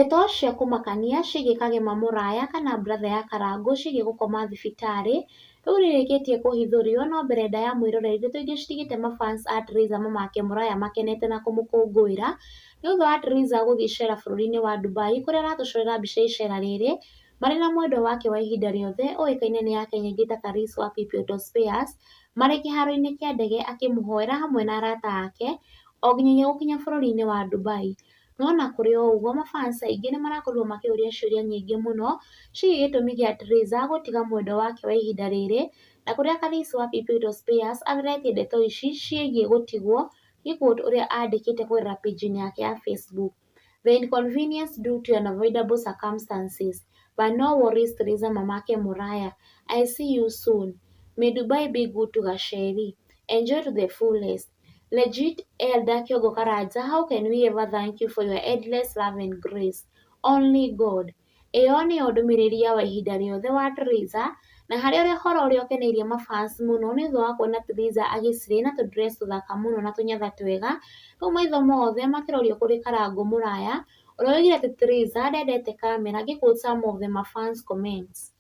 Ndeto cia kũmakania ciĩgiĩ Kagema Mũraya kana Bratha ya Karangũ ciĩgiĩ gũkoma thibitarĩ, rĩu nĩirĩkĩtie kũhithũrio no mbere ndaya mwĩroreri ndeto ingĩ citigĩte ma fans a Triza mamake Mũraya makenete na kũmũkũngũĩra nĩ thutha wa Triza gũthiĩ icera bũrũri-inĩ wa Dubai kũrĩa aratũcorera mbica ya icera rĩrĩ marĩ na mwendwa wake wa ihinda rĩothe ũĩkaine nĩ akenya aingĩ ta Karis wa PP Auto Spares marĩ kĩharo-inĩ kĩa ndege akĩmũhoera hamwe na arata ake o nginyagia gũkinya bũrũri-inĩ wa Dubai. No ona kũrĩ o ũguo, ma fans aingĩ nĩ marakorirwo makĩũria ciũria nyingĩ mũno ciĩgiĩ gĩtũmi gĩa Triza gũtiga mwendwa wake wa ihinda rĩrĩ na kũrĩa Karis wa PP Auto Spares atheretie ndeto ici ciĩgiĩ gũtigwo ngĩ quote ũrĩa andĩkĩte kũgerera page -inĩ yake ya Facebook: "The inconvenience due to unavoidable circumstances, but no worries Triza mamake Muraya, I see you soon. May Dubai be good to Gacheri. Enjoy to the fullest. Legit Elder Kiongo Karanja, how can we ever thank you for your endless love and grace? Only God." Ĩyo nĩyo ndũmĩrĩri ya wa ihinda rĩothe wa Triza na harĩa ũrĩa ũhoro ũrĩa ũkeneirie ma fans mũno nĩ thutha wa kuona Triza agĩcirĩ na tũ dress tũthaka mũno na tũnyatha twega. Rĩu maitho mothe makĩrorio kũrĩ Karangũ Mũraya ũrĩa oigire atĩ Triza ndendete kamera ngĩ quote some of the ma fans comments.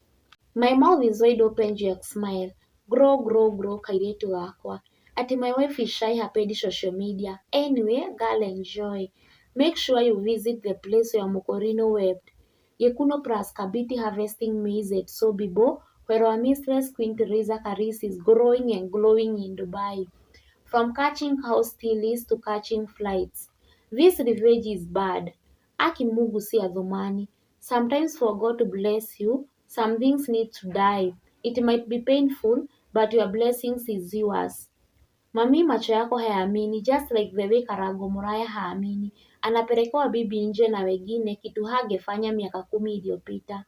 "My mouth is wide open Jack smile. Grow grow grow kairĩtu gakwa. Ati my wife is shy hapendi social media. Anyway, girl enjoy. Make sure you visit the place where Mukorino wept. Gikuno plus Kabiti harvesting maize at Sobibo where our mistress Queen Teresa Karis is growing and glowing in Dubai. From catching house stealies to catching flights. This revenge is bad. Aki Mungu si Adhumani. Sometimes for God to bless you, some things need to die. It might be painful, but your blessings is yours. Mami macho yako hayaamini, just like the way Karango Muraya haamini. Anapelekewa bibi nje na wengine kitu hangefanya miaka 10 iliyopita.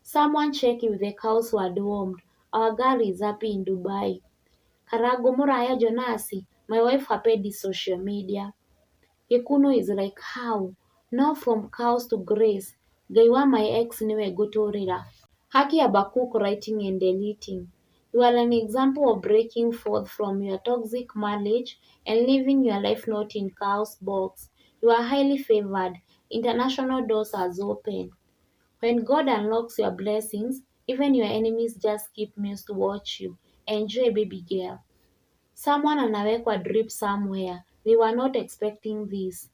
Someone check if the cows were dewormed. Our girl is happy in Dubai. Karango Muraya Jonasi, my wife hapendi social media. Gikuno is like how? Now from cows to grace. Ngai wa my ex niwe ngũtũrĩra. Haki Habakuk writing and deleting. You are an example of breaking forth from your toxic marriage and living your life not in cow's box. You are highly favored. International doors are open. When God unlocks your blessings, even your enemies just keep mute to watch you. Enjoy baby girl. Someone anawekwa drip somewhere. They were not expecting this.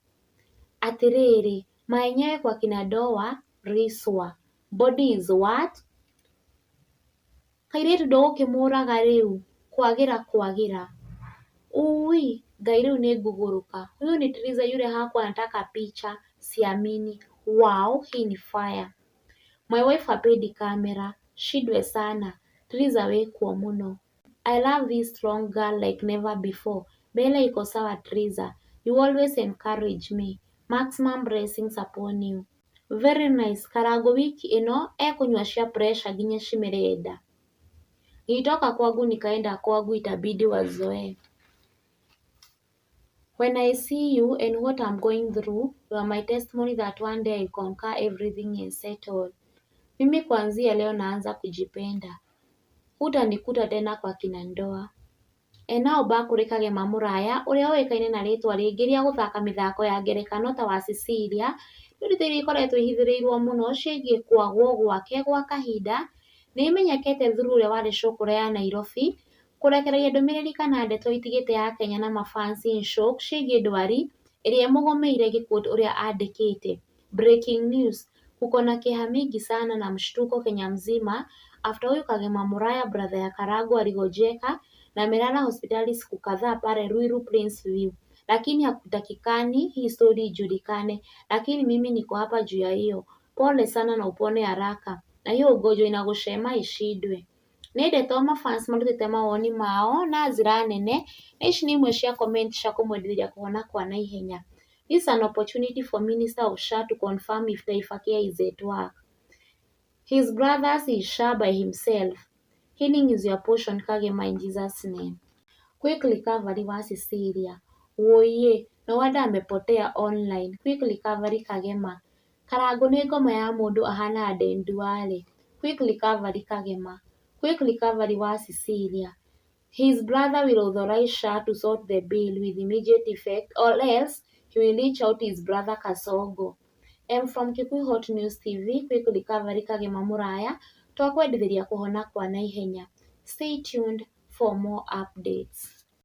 Atiriri, maenyewe kwa kina Doa, Riswa. Body is what? Kairĩtu ndũgũkĩmũraga rĩu kwagĩra kwagĩra. Ui, Ngai rĩu nĩ ngũgũrũka. Huyu ni Triza yule hakuwa anataka picha, siamini. Wow, hii ni fire. My wife hapendi kamera, shidwe sana. Triza wĩkuo mũno. I love this strong girl like never before. Mbele iko sawa Triza. You always encourage me. Maximum blessings upon you. Very nice. Karango wiki ĩno ekũnyua cia pressure nginya cimere nda. Nilitoka kwangu nikaenda kwangu itabidi wazoee. When I see you and what I'm going through, you are my testimony that one day I conquer everything and settle. Mimi kuanzia leo naanza kujipenda. Hutanikuta tena kwa kina ndoa. And now back kũrĩ Kagema Mũraya ũrĩa ũĩkaine na rĩtwa rĩngĩ rĩa gũthaka mĩthako ya ngerekano ta wa Cecilia nĩ ndeto iria ikoretwo ihithĩrĩirwo mũno ciĩgiĩ kwagwo gwake gwa kahinda nĩ imenyekete through ũrĩa warĩ cũkũra ya Nairobi kũrekereria ndũmĩrĩri kana ndeto itigĩte akenya na ma fans in shock ciĩgiĩ ndwari ĩrĩa ĩmũgũmĩire ngĩ quote ũrĩa andĩkĩte: "Breaking news, kuko na kĩeha mingi sana na mshtuko Kenya mzima after huyu Kagema Muraya brother ya Karango aligonjeka na amelala hospitali siku kadhaa pale Ruiru Plains View, lakini hakutakikani hii story ijulikane, lakini mimi niko hapa juu ya hiyo. Pole sana na upone haraka na hiyo ugonjwa inagushema ishindwe." Nĩ ndeto mafans marutĩte mawoni mao na njĩra nene na ici nĩ imwe cia comment cia kũmwendithĩria kũhona kwa naihenya. "This is an opportunity for Minister of SHA to confirm if Taifa Care is at work. His brothers is SHA by himself. Healing is your portion Kagema in Jesus name. Quick recovery wa Cecilia. Woiye, no wonder amepotea online. Quick recovery Kagema. Karango nĩ ngoma ya mũndũ ahana Aden Duale. Quick recovery Kagema. Quick recovery wa Cecilia. His brother will authorize SHA to sort the bill with immediate effect or else he will reach out to his brother Kasongo. Am from Kikuyu Hot News TV, Quick Recovery Kagema Mũraya, twakwendithĩria kũhona kwa naihenya. Stay tuned for more updates.